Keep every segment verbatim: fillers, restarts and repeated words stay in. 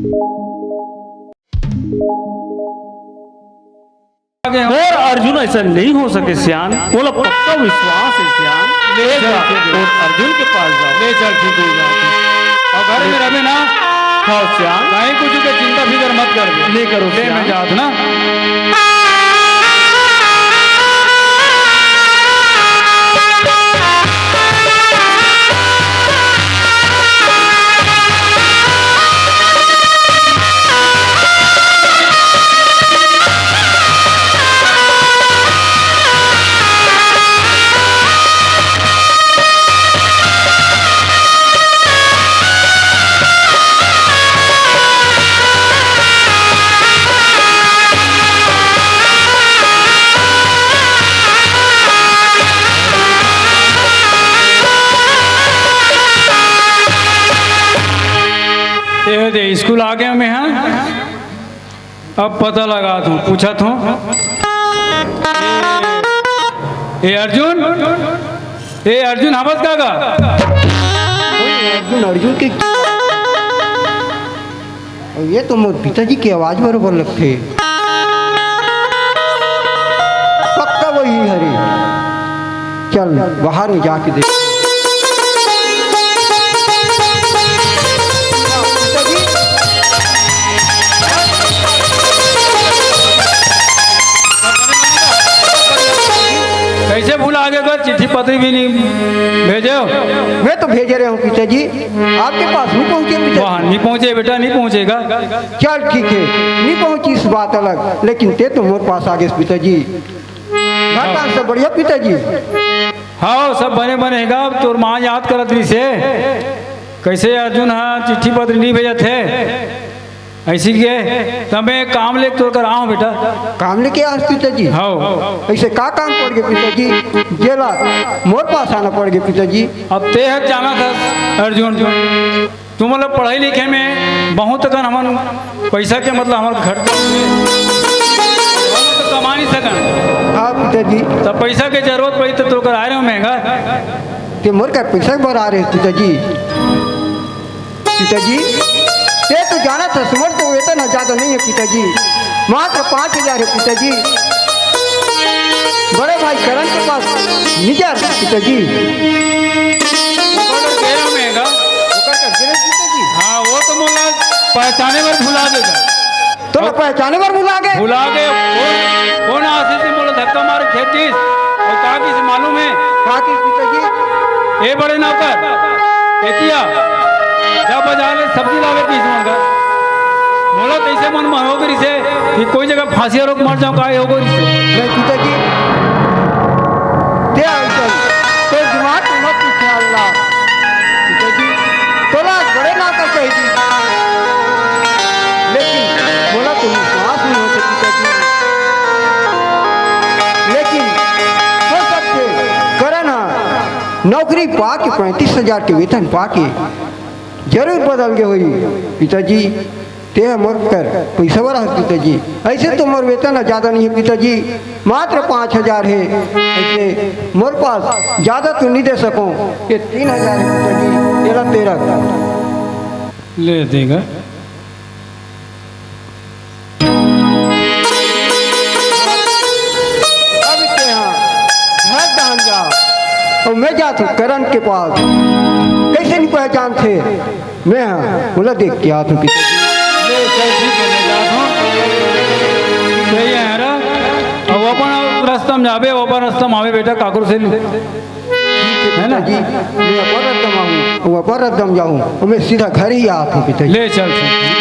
और अर्जुन, ऐसा नहीं हो सके सियान, मोला पक्का विश्वास है सियान। ले चल ठीक है। और अर्जुन के पास जाओ। ले चल ठीक है। और घर में रहे ना। हाँ सियान। कहीं कुछ के चिंता फिकर मत कर। नहीं करो ले सियान। मैं जात ना। ये दे, स्कूल आ गया मैं, हाँ? अब पता लगात हूँ, पूछत हूँ। ए अर्जुन, ए अर्जुन, हवस का गा? ओए, अर्जुन, अर्जुन के, ये तो मोर पिताजी के आवाज बरोबर लगथे। पक्का वही हरे। चल, बाहर में जाके देख। कैसे भुला गे गा, चिट्ठी पत्री भी नहीं भेजे हो? मैं तो भेजे रहे हूँ पिताजी, आपके पास नहीं पहुँचे पिताजी। वहाँ नहीं पहुँचे बेटा, नहीं पहुँचेगा। चल ठीक है, नहीं पहुँची इस बात अलग, लेकिन ते तो मोर पास आ गए पिताजी। घर का सब बढ़िया पिताजी? हाँ, सब बने बने हेगा। अब तोर माँ याद करत रहिस हे, कैसे अर्जुन हा चिट्ठी पत्र नहीं भेजत हे, ऐसी के तब मैं काम लेके तोर कर आऊँ बेटा। काम लेके आ पिताजी? हाँ। ऐसे का काम पड़ गए पिताजी, जेला मोर पास आना पड़ गए पिताजी? अब ते हर जाना था अर्जुन, तुमन ला पढ़ाई लिखे में बहुत अकन हमन पैसा के मतलब हमर खर्चा होगे। हम तो कमा नहीं सकन। हाँ पिताजी। तब पैसा के जरूरत पड़ी तो तोकर आए रहे महंगा। ते मोर कर पैसा बर आ रहे पिताजी। पिताजी, ते तो जाना था, समर तो वेतन ज्यादा नहीं है पिताजी, मात्र पाँच हजार है पिताजी। बड़े भाई करण के पास नहीं जा रहे पिताजी। ओकर तो गिरे में गा। ओकर का गिरे पिताजी? हाँ, वो तो मोला पहचाने बर भुला देगा। तो मैं पहचाने बर भुला गए। भुला गए। कौन, कौन आशीष से मोला धक्का मार खेतीस और का किस मालूम है? का किस पिताजी? ए बड़े नौकर, एतिया, जा बाजार ले सब्जी लावे किस मंगा। मोला कैसे मन में हो गई से कि कोई जगह फांसी रोक मर जाऊं, का हो गई से? नहीं पिताजी, ते आ चल, तो दिमाग में मत ख्याल ला। पिताजी, तोला बड़े ना कर कह दी, लेकिन बोला तो विश्वास नहीं होते पिताजी। लेकिन हो सकते करण हा नौकरी पा के पैंतीस हजार के वेतन पा के जरूर बदल गए होई पिताजी। ते ह मोर कर पइसा बर हस पिताजी। ऐसे तो मोर वेतन ह ज्यादा नहीं है पिताजी, मात्र पाँच हजार है। ऐसे मोर पास ज्यादा तो नहीं दे सको, ये तीन हजार है पिताजी, ये ला ते रख। ले देगा। अब तेहा घर दान जा, और मैं जात हूँ करण के पास। कैसे नहीं पहचानथे? मैं हा, बोला देख क्या तू पिताजी। ले, चल ठीक है, मैं जात हूँ। सही है, है ना? अब अपन रास्ता में जाबे, अपन रास्ता में आवे बेटा, काकरो से नहीं। है ना? पिताजी, मैं अपन रास्ता में आऊँ, वो अपन रास्ता में जाऊँ, और मैं सीधा घर ही आत हूँ पिताजी। ले चल, चल।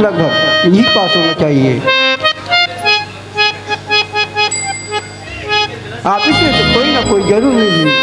लगभग इही पास होना चाहिए। आप इसमें तो कोई ना कोई जरूर मिल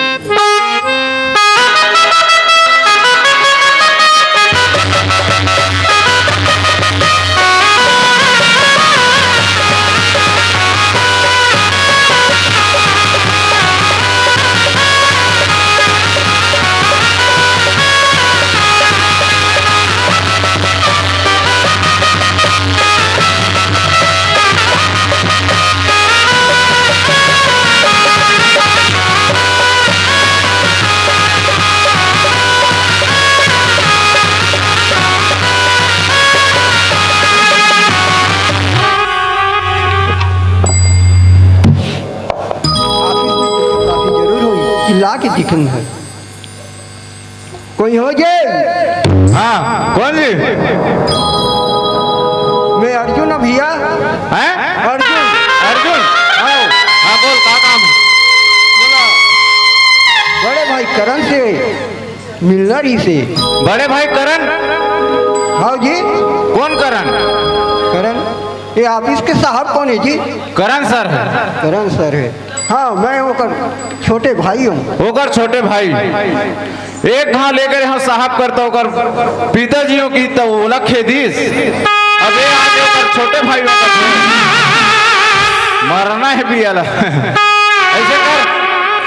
काफी जरूर होई, चिल्ला के दिखन है। कोई हो जे? हाँ, कौन जी? मैं अर्जुन हूँ भैया। हैं? अर्जुन। अर्जुन? आओ। हाँ, बोल, का काम है? बोला, बड़े भाई करण से मिलना रहिसे। बड़े भाई करण? हाँ जी। कौन करण? करण, ये ऑफिस के साहब कौन है जी? करण सर है। करण सर है। हाँ, मैं ओकर छोटे भाई हूँ। ओकर छोटे भाई। एक घाव लेकर यहाँ साहब करता, ओकर पिताजी हो की तो ओला खेदिस। अबे आज ओकर छोटे भाई होकर मरना है पियाला। ऐसे कर,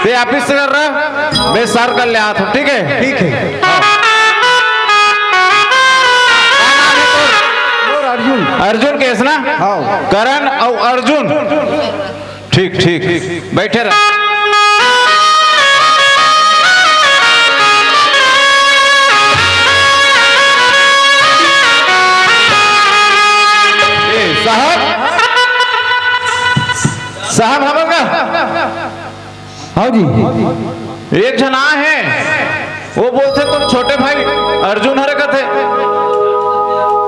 ते ऑफिस से कर रहा, मैं सर कर ले आता हूँ, ठीक है? ठीक है। हाँ। का नाम है तोर? मोर अर्जुन। अर्जुन केस ना? हाँ। करण और अर्जुन। ठीक, ठीक, बैठे रह। ए, साहब, साहब, हवय का? हाँ जी। एक झन आय हे, वो बोलथे, "तोर छोटे भाई अर्जुन हरे," कथे।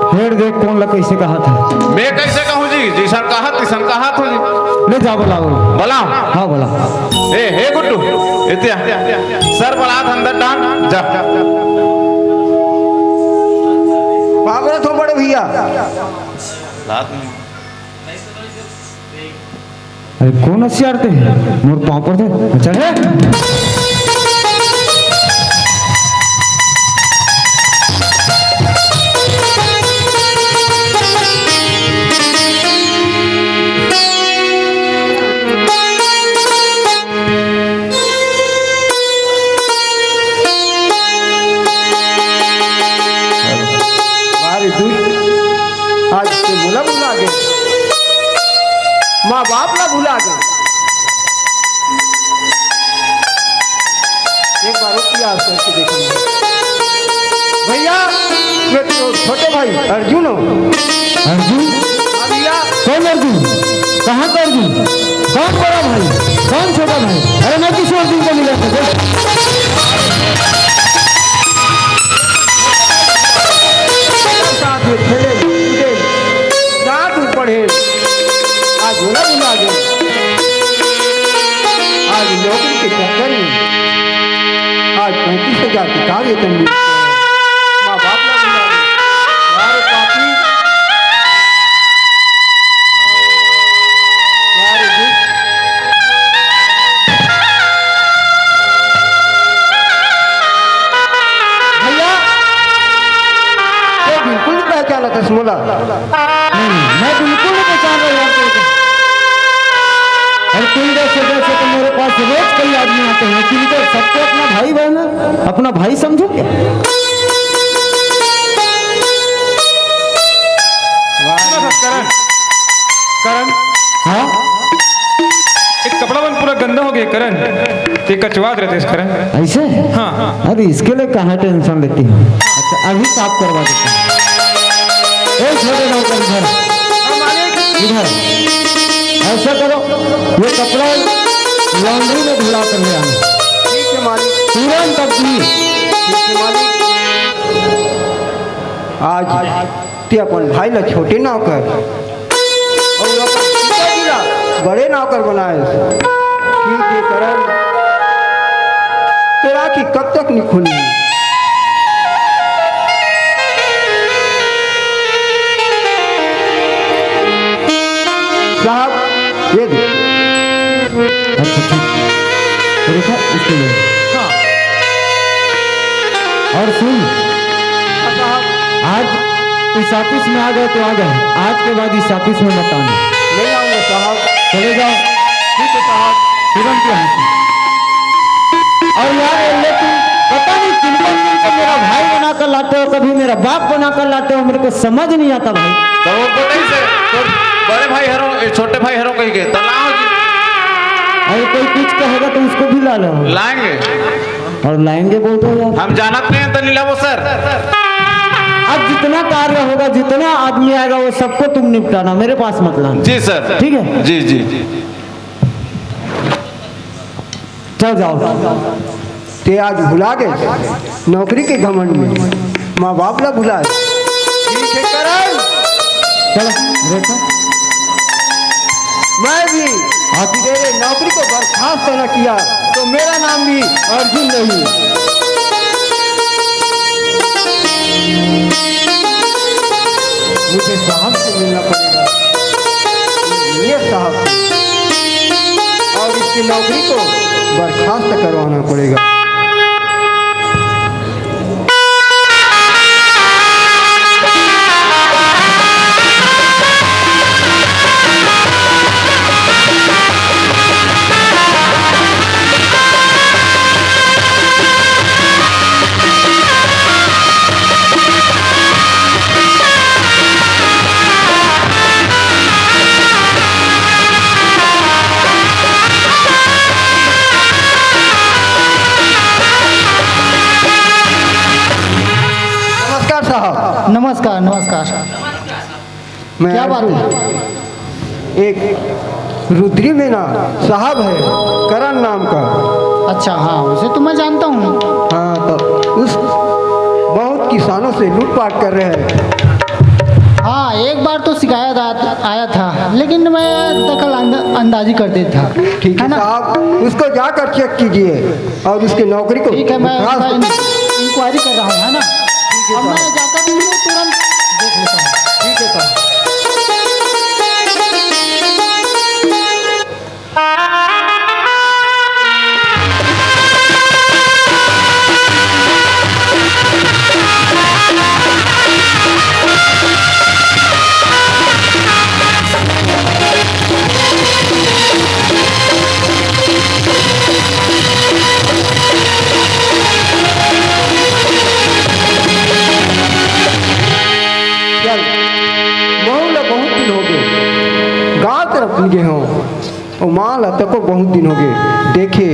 हेर देख, कोन ला कइसे कहत हे। मैं कइसे कहूँ जी? जइसन कहत, तइसन कहत हो जी। ले जा, बुलाओ। बुलाओ। हाँ, बुलाओ। ए, हे गुड्डू, एती आ। सर बुलात अंदर डाल, जा। बाबरे तो बड़े भैया। अरे कोन हसियारथे? मोर पाँव पर दे। चल हे। अरे दुई, आज ते मोला भुला गे, माँ बाप ला भुला गे। एक बार और प्रयास करके देखो भैया, मैं तो छोटे भाई अर्जुन हूँ। अर्जुन? हाँ भैया। कौन अर्जुन? कहाँ का अर्जुन? कौन बड़ा भाई? कौन छोटा भाई? अरे मैं किसी अर्जुन को नहीं जानता, देख। साथ में खेले, कूदे, साथ में पढ़े, आज भुला भुला गए। आज नौकरी के चक्कर में आज पैंतीस हजार के का वेतन मिलता है। माँ बाप ला भुला गए। वाह रे पापी। वाह रे दुष्ट। भैया, तैं बिल्कुल नहीं पहचानत हस मोला। नहीं, नहीं, मैं बिल्कुल नहीं पहचान रहा हूँ आपको। अरे तुम जैसे, जैसे तो मेरे पास रोज कई आदमी आते हैं, लेकिन तो सबको अपना भाई बहन, अपना भाई समझो क्या? करण, करण। हाँ? एक कपड़ा मन पूरा गंदा हो गया करण, ते कचवा देते इस करण। ऐसे? हाँ। अरे इसके लिए कहाँ टेंशन लेती हूँ? अच्छा, अभी साफ करवा देता हूँ। ए, छोटे नौकर, इधर। हाँ, मालिक। इधर। ऐसा करो, ये कपड़ा लॉन्ड्री में धुला कर ले आना। ठीक है, मालिक। तुरंत अभी। ठीक है, मालिक। आज ते अपन भाई ला छोटे नौकर अउ अपन पिताजी ला बड़े नौकर बनाए। ठीक है, करण। तेरा आँखी कब तक नहीं खुलनी? ये दे। अच्छा, ठीक। तो देखा, इसको ले। हाँ। और सुन, हाँ साहब। आज इस ऑफिस में आ गए तो आ गए, आज के बाद इस ऑफिस में मत आना। नहीं आऊंगा साहब। चले जाओ। ठीक है साहब। तुरंत यहाँ से। और यार, ये लोग तुम पता नहीं किनको किनको मेरा भाई बना कर लाते हो, कभी मेरा बाप बना कर लाते हो, मेरे को समझ नहीं आता भाई। तो वो बताइए सर, तो बड़े भाई हरो, ए, छोटे भाई हरो कही के, तो लाओ जी। अरे कोई कुछ कहेगा तो उसको भी ला लो। लाएंगे। और लाएंगे बोल दो यार। हम जानत नहीं है तो नहीं लावो सर। अब जितना कार्य होगा, जितना आदमी आएगा, वो सबको तुम निपटाना, मेरे पास मत लाना। जी सर। ठीक है? जी, जी। चल जाओ। ते आज भुला गए नौकरी के घमंड में, माँ बाप ला भुला गए। ठीक है करण। चलो, देखो। मैं भी आज तेरे नौकरी को बर्खास्त न किया तो मेरा नाम भी अर्जुन नहीं। मुझे साहब से मिलना पड़ेगा, ये साहब से। और इसकी नौकरी को बर्खास्त करवाना पड़ेगा। नमस्कार साहब। नमस्कार, नमस्कार। मैं क्या बात अर्जुन। है? एक रुद्री में ना साहब है, करण नाम का। अच्छा, हाँ, उसे तो मैं जानता हूँ। हाँ, तो उस बहुत किसानों से लूटपाट कर रहे हैं। हाँ, एक बार तो शिकायत आ, आया था, लेकिन मैं दखल अंद-, अंदाजी कर देता था, ठीक है है ना? साहब, उसको जाकर चेक कीजिए और उसकी नौकरी को ठीक है, मैं, बर्खास्त मैं इन-, इंक्वायरी कर रहा हूँ, है ना? ठीक है अब साहब। मैं जाकर तुरंत देख लेता हूँ। ठीक है साहब। चल, महू ल बहुत दिन हो गए, गांव तरफ नहीं गए हो। ओ माँ ल तको बहुत दिन हो गए देखे,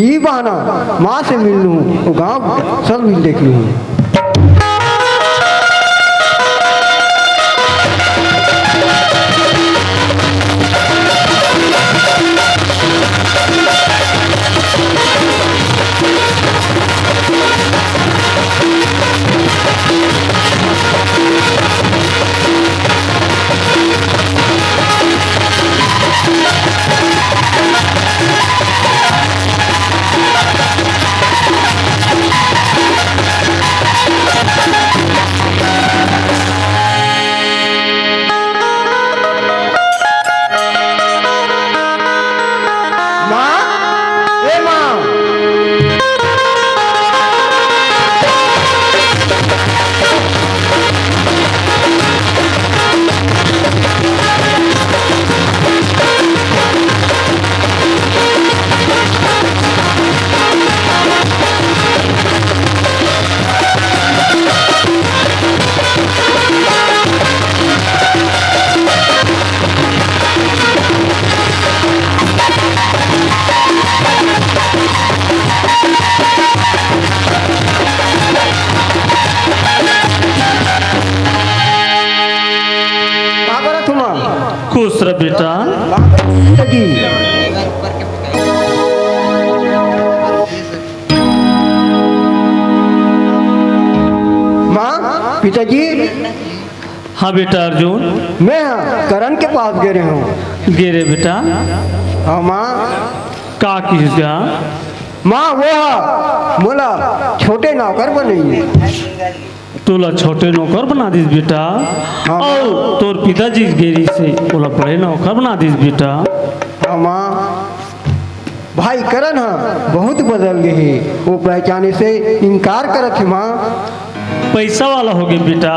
ई बहाना माँ से मिल लूँ, ओ गाँव सब मिल देख लूँ। माँ, ए माँ। का करत हो माँ? खुश रह बेटा। लगी। माँ, पिताजी। हाँ बेटा अर्जुन। मैं करण के पास गे रहे हूँ। गे रहे बेटा। हाँ माँ। का किहिस गा? माँ, वो हा, मोला छोटे नौकर बनइस। तोला छोटे नौकर बना दिस बेटा, हाँ, अउ माँ। तोर पिताजी गे रिहिसे ओला बड़े नौकर बना दिस बेटा। हाँ माँ, भाई करण ह बहुत बदल गे हे, वो पहचाने से इनकार करत हे माँ। पैसा वाला होगे बेटा,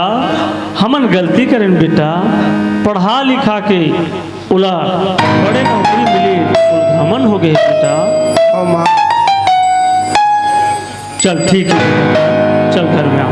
हमन गलती करेन बेटा, पढ़ा लिखा के ओला बड़े नौकरी मिले, ओला घमंड होगे हे बेटा। हाँ माँ। चल ठीक है, चल घर में आओ।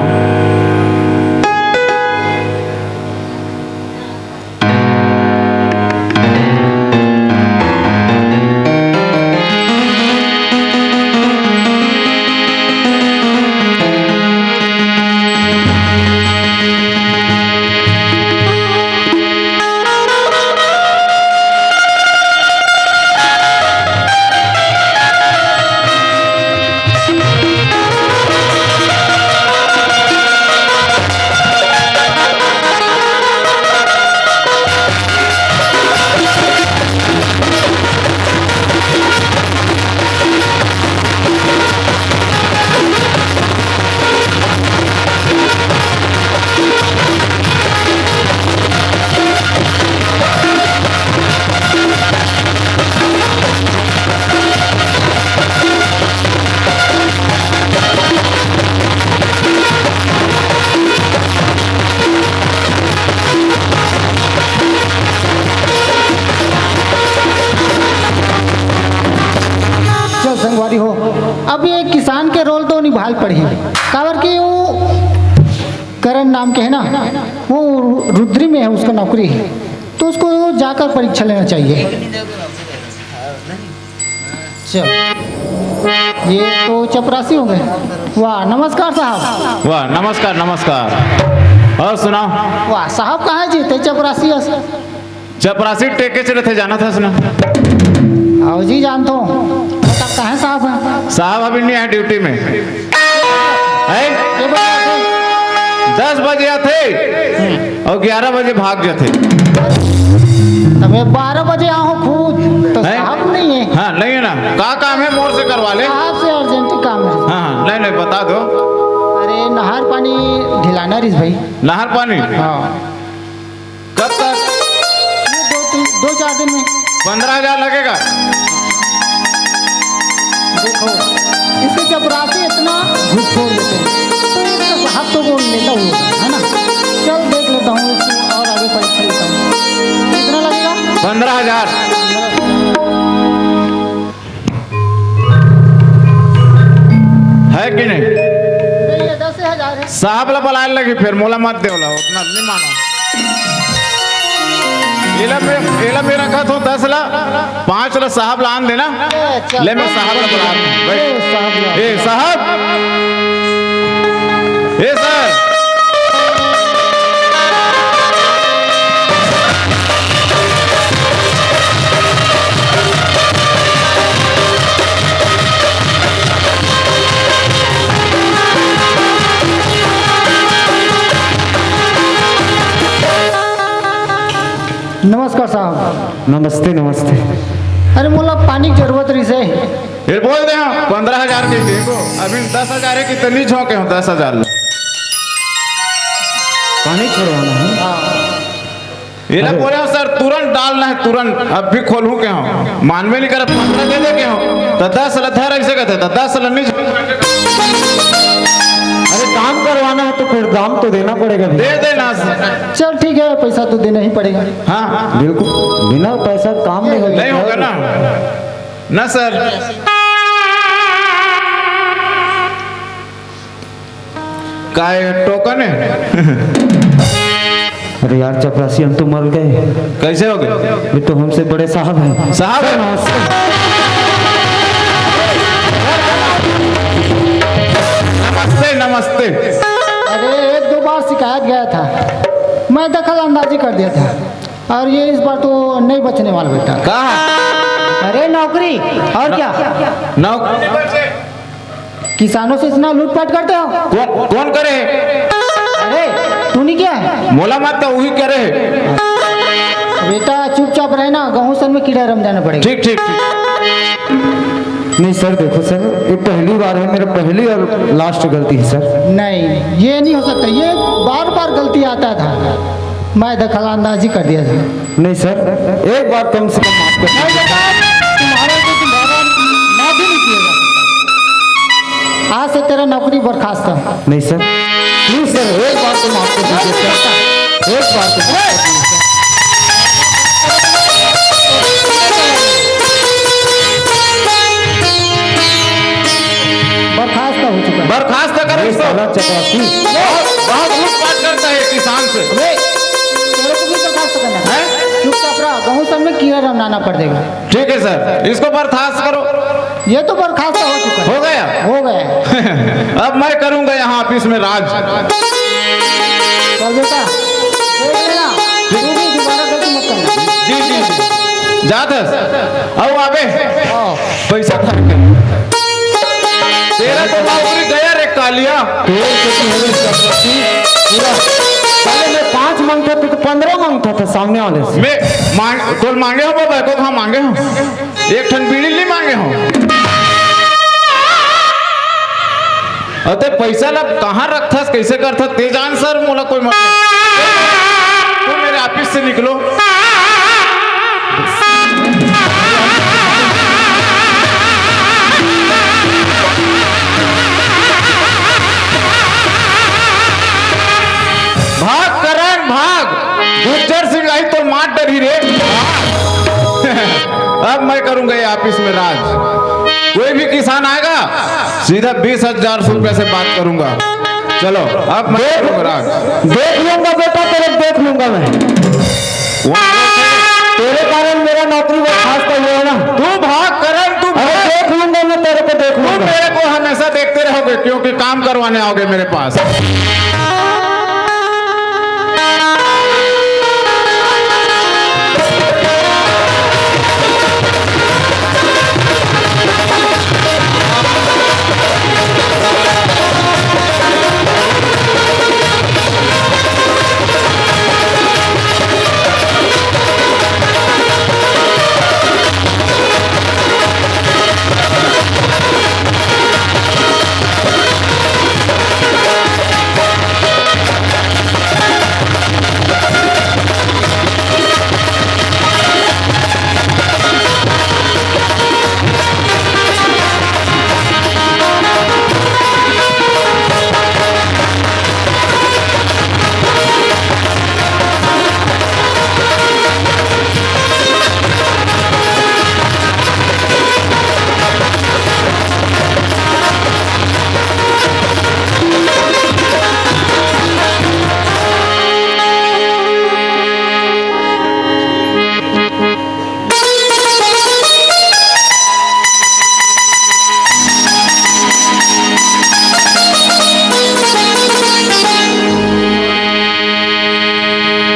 चल संगवारी हो, अब ये किसान के रोल तो निभाल पड़ही, काबर कि वो करण नाम के है ना, वो रु-, रुद्री में है, उसका नौकरी है, तो उसको जाकर परीक्षा लेना चाहिए। चल, ये तो चपरासी हो गए। वाह, नमस्कार साहब। वाह, नमस्कार, नमस्कार। और सुनाओ। वाह, साहब कहाँ है जी? ते चपरासी अस। चपरासी टेके चले थे, जाना था सुना। आओ जी, जानता हूँ। बता, कहाँ साहब है? साहब अभी नहीं आए ड्यूटी में। है? ये बता दो। दस बजे आते और ग्यारह बजे भाग जाते। तब मैं बारह बजे आऊँ खुद, तो हैं? साहब नहीं है। हाँ, नहीं है ना। का काम है, मोर से करवा ले। आपसे अर्जेंट काम है। हाँ, हाँ, नहीं, नहीं, बता दो। अरे, नहर पानी ढिलाना रिस भाई। नहर पानी? हाँ। कब तक? ये दो तीन, दो चार दिन में। पन्द्रह हजार लगेगा। देखो, इसके चपरासी इतना घूसखोर लेते हैं, तो एक तो साहब तो वो लेता हुआ है ना। चल, देख लेता हूँ इसको और आगे परीक्षा लेता हूँ। कितना लगेगा? पन्द्रह हजार। है कि नहीं? नहीं, ये दस हजार है। साहब ला बलाए लगी, फिर मोला मत देवला, उतना नहीं मानो। एला मैं, एला मैं रखत हूँ दस ला, पाँच ला साहब ला आन देना। अच्छा। ले, मैं साहब ला बला दूँ। बैठ। ए, साहब ला। ए, साहब। ए, सर। नमस्कार साहब। नमस्ते, नमस्ते। अरे, मोला पानी के जरूरत रहिस हे। फिर बोल दे, हाँ, पन्द्रह हजार के दे दो। अभी दस हजार है कि तनी झोंके हो, दस हजार लो। पानी छोड़वाना है। हाँ। ये ना अरे। बोले हो सर, तुरंत डालना है, तुरंत। अब भी खोलूं के हो, मानवे नहीं करे, पन्द्रह दे दे के हो, तो दस ला धर ऐसे कहते, तो दस ला नहीं। अरे, काम करवाना है तो फिर दाम तो देना पड़ेगा भैया। दे देना सर। चल ठीक है, पैसा तो देना ही पड़ेगा। हाँ। बिल्कुल, बिना पैसा काम नहीं होगा। नहीं होगा ना, ना सर। का ये टोकन है? अरे यार चपरासी, हम तो मर गए। कैसे हो गए? ये तो हमसे बड़े साहब हैं। साहब हैं? नमस्ते। नमस्ते, नमस्ते। अरे, एक दो बार शिकायत गया था, मैं दखल अंदाजी कर दिया था, और ये इस बार तो नहीं बचने वाला बेटा। कहा? अरे नौकरी, और क्या? नौकरी। किसानों से इतना लूटपाट करते हो? कौन, कौन करे? अरे, तू नहीं क्या है? मोला मत तो वही करे। बेटा, चुपचाप रहे ना, गहूं सन में कीड़ा रम जाना पड़ेगा। ठीक, ठीक, ठीक। नहीं सर, देखो सर, ये पहली बार है, मेरा पहली और लास्ट गलती है सर। नहीं, ये नहीं हो सकता, ये बार बार गलती आता था, मैं दखल अंदाजी कर दिया था। नहीं सर, एक बार कम से कम माफ कर दीजिए। नहीं बेटा, तुम्हारे को तुम्हारा माफी नहीं किया जा सकता। आज से तेरा नौकरी बर्खास्त है। नहीं सर, प्लीज सर, एक बार तो माफ कर दीजिए सर, एक बार तो माफ कर दीजिए सर। बर्खास्त हो चुका है। बर्खास्त करो ये इसको। साला चपरासी। बहुत, बहुत लूटपाट करता है किसान से। अबे, तेरे को भी बर्खास्त करना है। हैं? चुपचाप रहा, गहूं सब में कीड़ा रमनाना पड़ जाएगा। ठीक है सर, इसको बर्खास्त करो। ये तो बर्खास्त हो चुका है। हो गया? हो गया। अब मैं करूंगा यहाँ ऑफिस में राज। चल बेटा, देख लेना, तू भी दोबारा गलती मत करना। जी, जी, जी। जात हस? आओ आबे। आओ। पैसा धर के। तेरा तो नौकरी गया रे कालिया। तोर से की होवे संपत्ति पूरा। पहले मैं पाँच मांगता था, तो पन्द्रह मांगता था सामने वाले से। मैं मांग, तोर मांगे हो बाबा, को कहाँ मांगे हो? एक ठन बीड़ी नहीं मांगे हो। अते पैसा ला कहाँ रखथस, कैसे करथस, ते जान सर, मोला कोई मतलब नहीं। तुम मेरे ऑफिस से निकलो। भाग करण, भाग। गुज्जर सिंह आई तो मार डरही रे। अब मैं करूंगा ये ऑफिस में राज। कोई भी किसान आएगा, सीधा बीस हजार रुपए से बात करूंगा। चलो, अब मैं करूंगा राज। देख लूंगा बेटा, तेरे देख लूंगा मैं। तेरे कारण मेरा नौकरी बर्खास्त हुआ है ना। तू भाग करण, तू अरे भाग। देख लूंगा मैं, तेरे को देख तुम लूंगा। मेरे को हमेशा देखते रहोगे क्योंकि काम करवाने आओगे मेरे पास।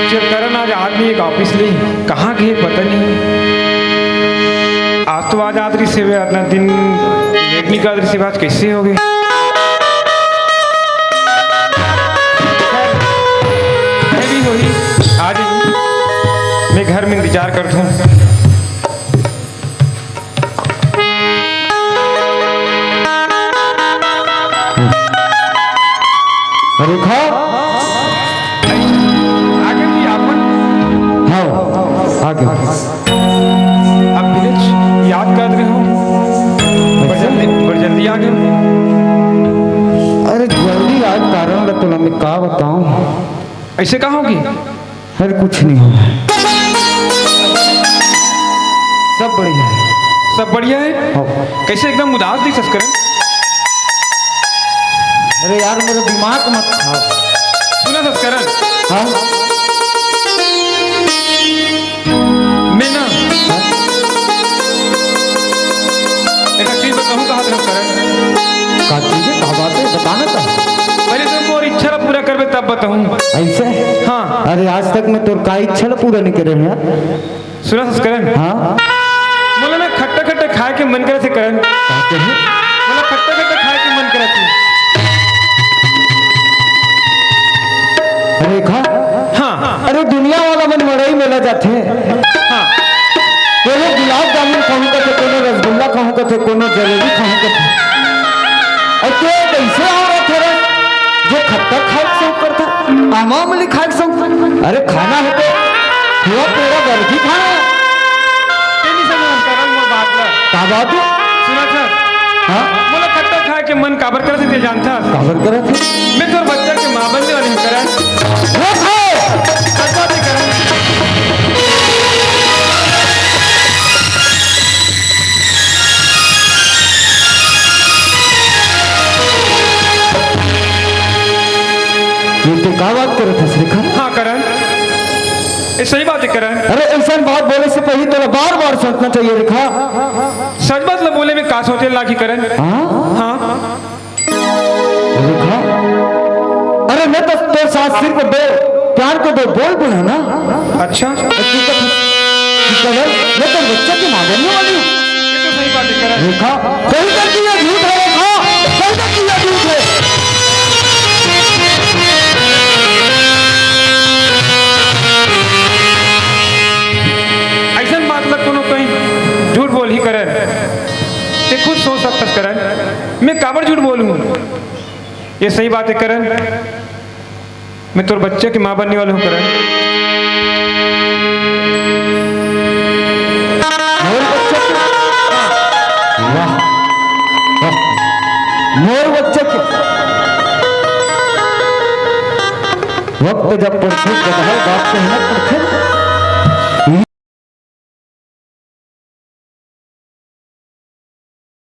चल करण, आज आदमी एक ऑफिस ले कहाँ गए पता नहीं। आज तो आज आदरी सेवे, अतना दिन लेट नहीं कर सेवा, आज कैसे हो गए? मैं भी वही, आज मैं घर में इंतजार करता हूँ। रेखा। आगे भी आपन। हाँ, आगे। आप विलेज याद कर रहे हो? बड़ जल्दी, बड़ जल्दी आ गए। अरे जल्दी आज कारण ला तोला मैं का बताऊं? ऐसे का होगी? अरे कुछ नहीं हो रहा है। सब बढ़िया है। सब बढ़िया है? हाँ। कैसे एकदम उदास दिखस करण? अरे यार, मेरा दिमाग मत खाओ। सुनस करण। हाँ? मैं ना हाँ? एक चीज बताऊं, कहा था करण। का चीज है? का बात है? बताना तो। पहले तो मोर इच्छा ला पूरा करबे, तब बताऊं। ऐसे? हाँ। अरे आज तक मैं तोर का इच्छा ला पूरा नहीं करे हूँ यार। सुनस करण। हाँ? मोला ना खट्टा खट्टा खाए के मन करे थे करण। का कहे? मोला खट्टा खट्टा खाए के मन करे थे। अरे खा। हाँ। अरे दुनिया वाला मन मड़ई मेला जाथे। हाँ। कोनो गुलाब जामुन खाहूं का, तो कोनो रसगुल्ला खाहूं का, तो कोनो जलेबी खाए के था। अउ तैं कइसे औरत हरस, जो खट्टा खाए के शौक करथस, आम अमली खाए के शौक करथस? अरे खाना हे तो पूरा पूरा बर्फी खाना हे। तैं नइ समझे हस करन मोर बात ला। का बात हे? सुनथस? हाँ? मोला खट्टा खाए के मन काबर करथे तैं जानथस? काबर करथे? मैं तोर बच्चा के माँ बनने वाली हूँ करन। देखो! खट्टा नहीं करन। ये तैं का बात करथस रेखा? हाँ करन, ये सही बात हे करन। अरे अइसन बात बोले से पहिली तोला बार बार सोचना चाहिए रेखा। सच बात ला बोले में का सोचे लागही करन? हाँ? हाँ। रेखा, अरे मैं तो तोर साथ सिर्फ दो प्यार के दो बोल बोला ना। अच्छा। तो तू तो, तू तो बोल, मैं तो बच्चा की माँ बनने वाली हूँ। ये तो सही बात हे करन। रेखा, कहीं तक ये झूठ है रेखा, कहीं तक ये झूठ है। अइसन बात ला कोनो कहीं झूठ बोलही करन। तैं खुद सोच सकथस करन, मैं काबर झूठ बोलूं? ये सही बात हे करन, मैं तोर बच्चा के माँ बनने वाला हूँ करन। मोर बच्चा के, वाह, वाह। मोर बच्चा के, वक्त जब पड़थे, गदहल बाप के हिम्मत पड़थे।